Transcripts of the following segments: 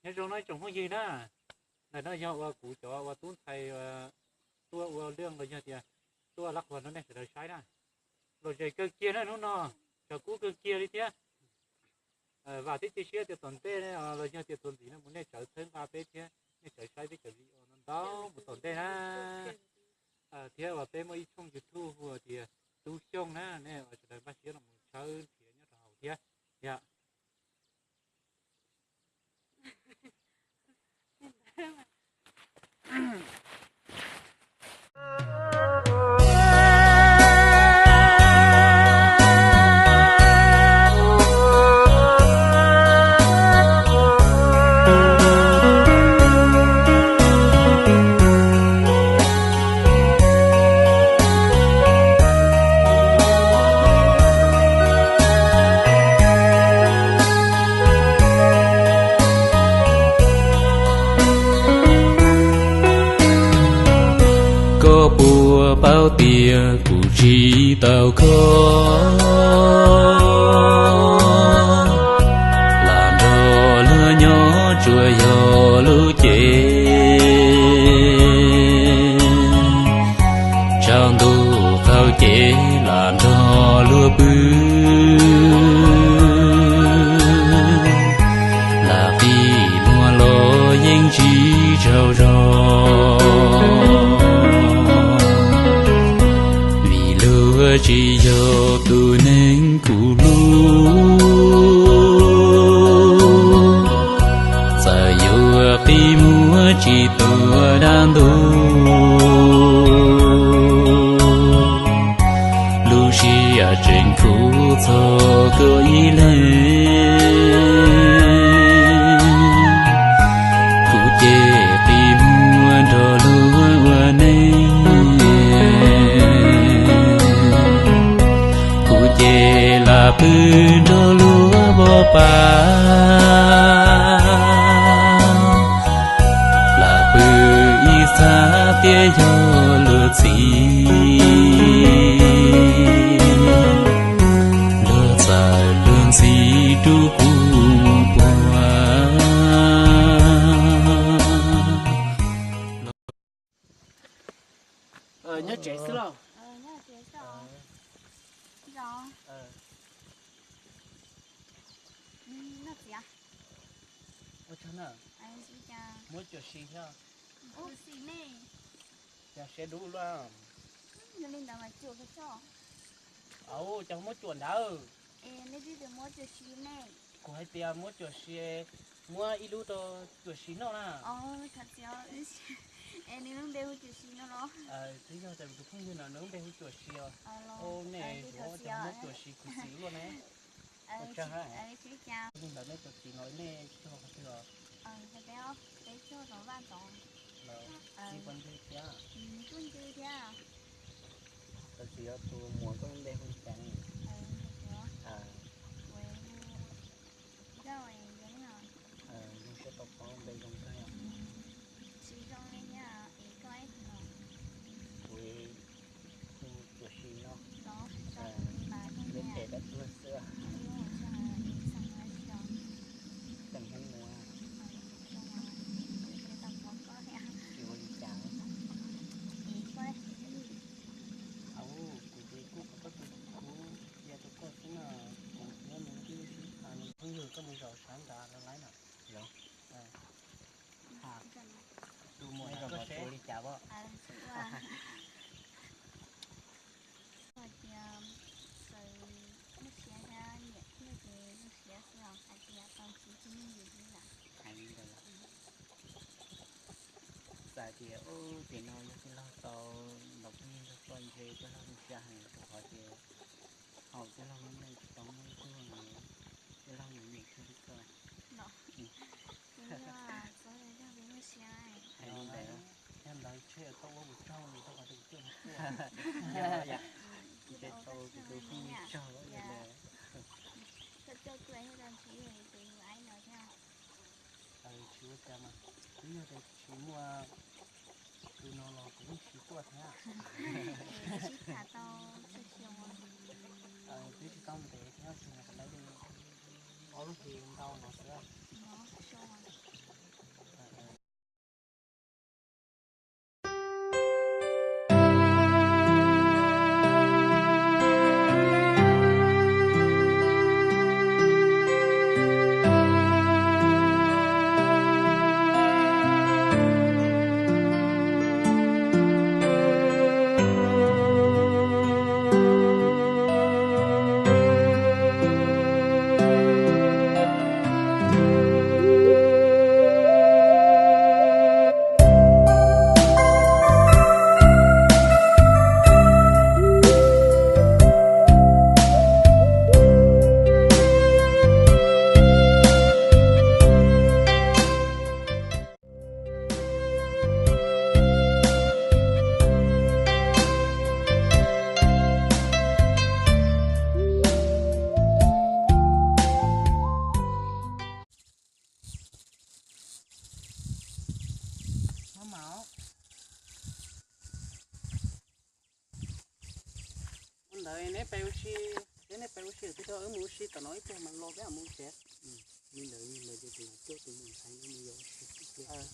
Nyob zoo no ib tsoom phooj ywg na, ntawm no yog uas kuv cov uas tub ntxhais tuaj ua lwj los yog tias tuaj lab quas no nej sawv daws saib na. Lom zem kawg kiag na hnub no, tshav kub kawg kiag li thiab. Vam thiab cia siab tias tom ntej los yog tias txuas ntxiv no mus nej sawv txhawb nqa peb thiab nej sawv saib peb cov video no ntau mus tom ntej na. Thiab uas peb muaj ib tshooj YouTube hu tias Tub Xyooj na, nej sawv daws npaj siab los mus tshawb nrhiav nyob rau hauv thiab yom. Koj puas paub tias kuv tsis tau koj, lam nrog luag nyob tsuas yog lub cev. Tsaus ntuj qaug cev lam nrog luag pw, lam qi muag los yeej tsis tsaug zog, vim luag tsis yog tus neeg kuv hlub. Txawm yuav qi muag tsis tuag dab ntub, lub siab tseem khuv txog koj ib leeg. Kuv ces qi muag nrog luag ua neej, kuv ces lam pw nrog luag pov pam, lam pw ib txhab thiab yog luag txiv, luag txawm luag ntxhi rub kuv puag. Nyob tsev xwb los? Ua tsaug na. Muab cuam si thiab. Cas siab dub luaj. Au, cas muab cuam ntawd. Kuv hais tias muab cuam si, muab ib lub rau cuam si noj na. Twb yog tias tus phooj ywg no nws lub npe hu cuam si os. Nej ua cas muab cuam si khuv xim luaj ne. Ua tsaug. Li ntawd nej cov txiv no nej cog qhov twg os? Txiv puas ncw thiab? Tus txiv tus muam koj lub npe hu li cas ne? Zoo siab tau paub npe zoo kawg yom. Kuv hu cuam si no. Lub npe dab tuag xwb. Teem Heeb Muas. Tsis ua li cas. Au, kuv ces kuj kom koj tus khuv cia rau koj xwb na. Kuv thiab nws twb sib tham, nws phooj ywg koj mus zaum sab nrad los laib na. Tus muam no koj seb li cas os. Hais tias muaj siab thiab nyiam thiab ces muaj siab xwb os, hais tias tau txiv tsis muaj yus li lawm. Hais li ntawd los. Xav tias ub, tiam no yog tij laug tau ntaus phooj ywg nrog koj ntshe tij laug zoo siab heev rau qhov tias haum tij laug lub neej tsis tau muaj ib tug tij laug nyiam nyiam kiag li koj. Hais li ntawd, yog ntawd tshe koj ua kuv tsaug rau qhov tias kuv tuaj no tuaj. Ntshe tau kuv tus phooj ywg tsaug ntawd. Tsis ua cas mas, twb yog tias tsis muaj tus no los kuv yeej tsis tuaj thiab. Twb tsis tau ntev thiab, tsuas yog qhov ntawd li ob lub hlis ntau no xwb. Ua ntawd neb pais ua si, peb neb pais ua si, peb wb mus ua si tom no ib pliag mas los peb mam mus tsev. Li ntawd los ces tus cuab tus mus ntxhais mus yos ib pliag.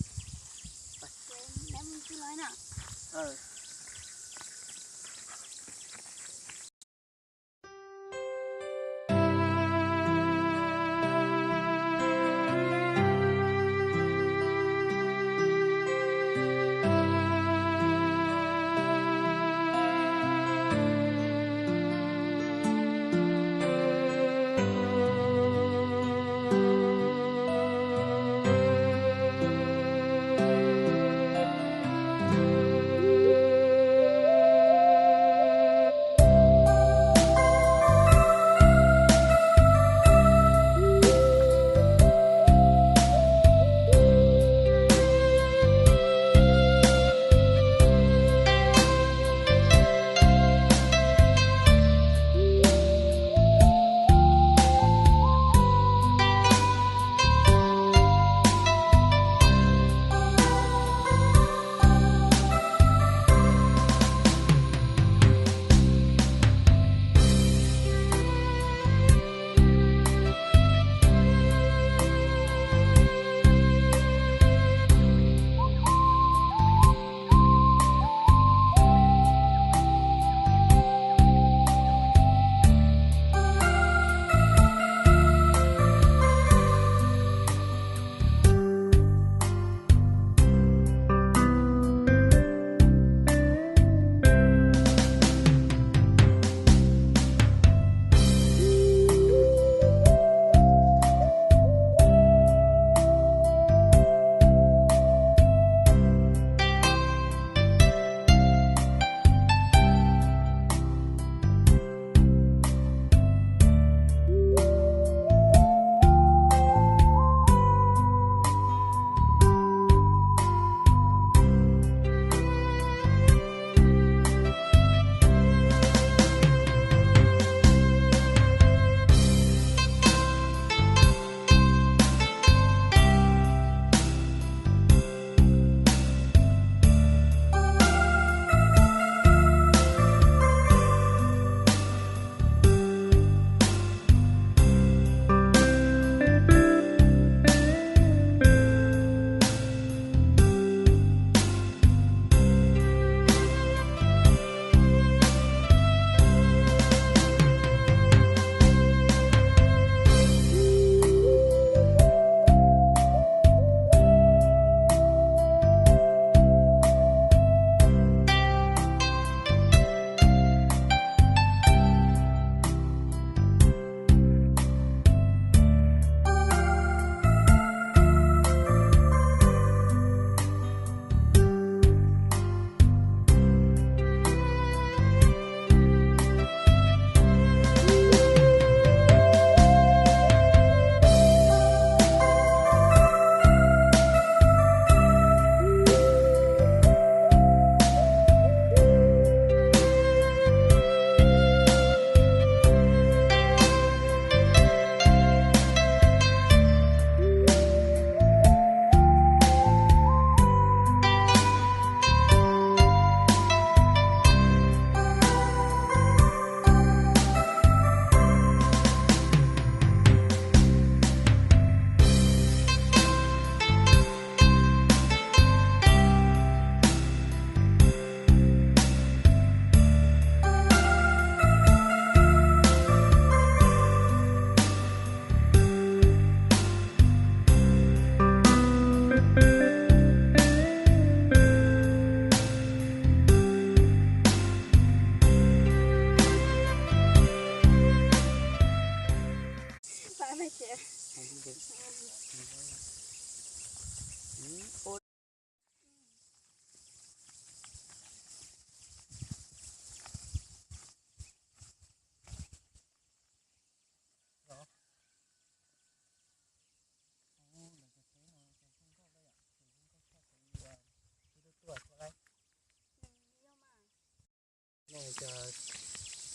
Ces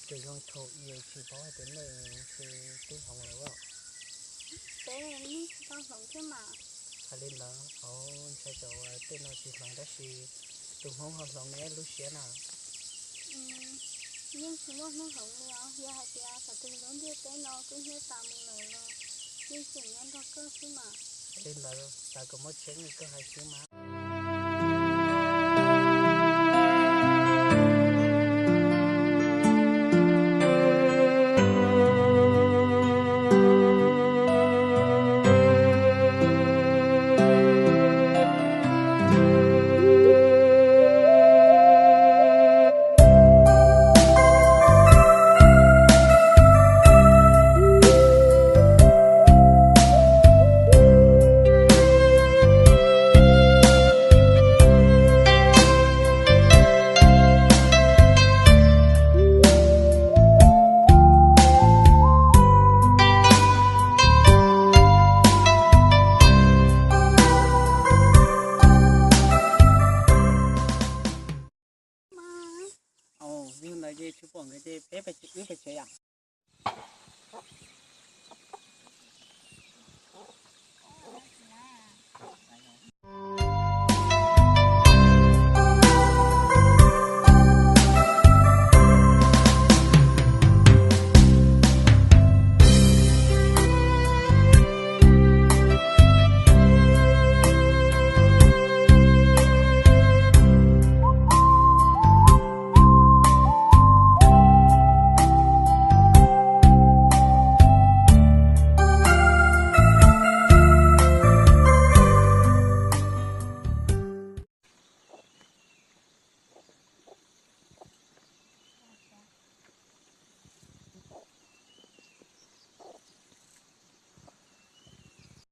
tseem zoo thaum i tsis paub hais tias nej twb hloov lawm. Peb tsis tau hloov thiab mas. Hais li ntawd, ntshai tsam tej no tsis hloov tab sis tus Hmoob ho hloov neb lub siab na. Yeej tsis muaj hnub hloov li os, yog hais tias thaum twg lub ntiaj teb no kuj hnub tas mus lawm los yeej tseem nyob nrog koj xwb mas. Li ntawd xav kom muaj tseeb li koj hais xwb mas. Yog ntawd ces tsis pom nkawd ces peb pais, wb pais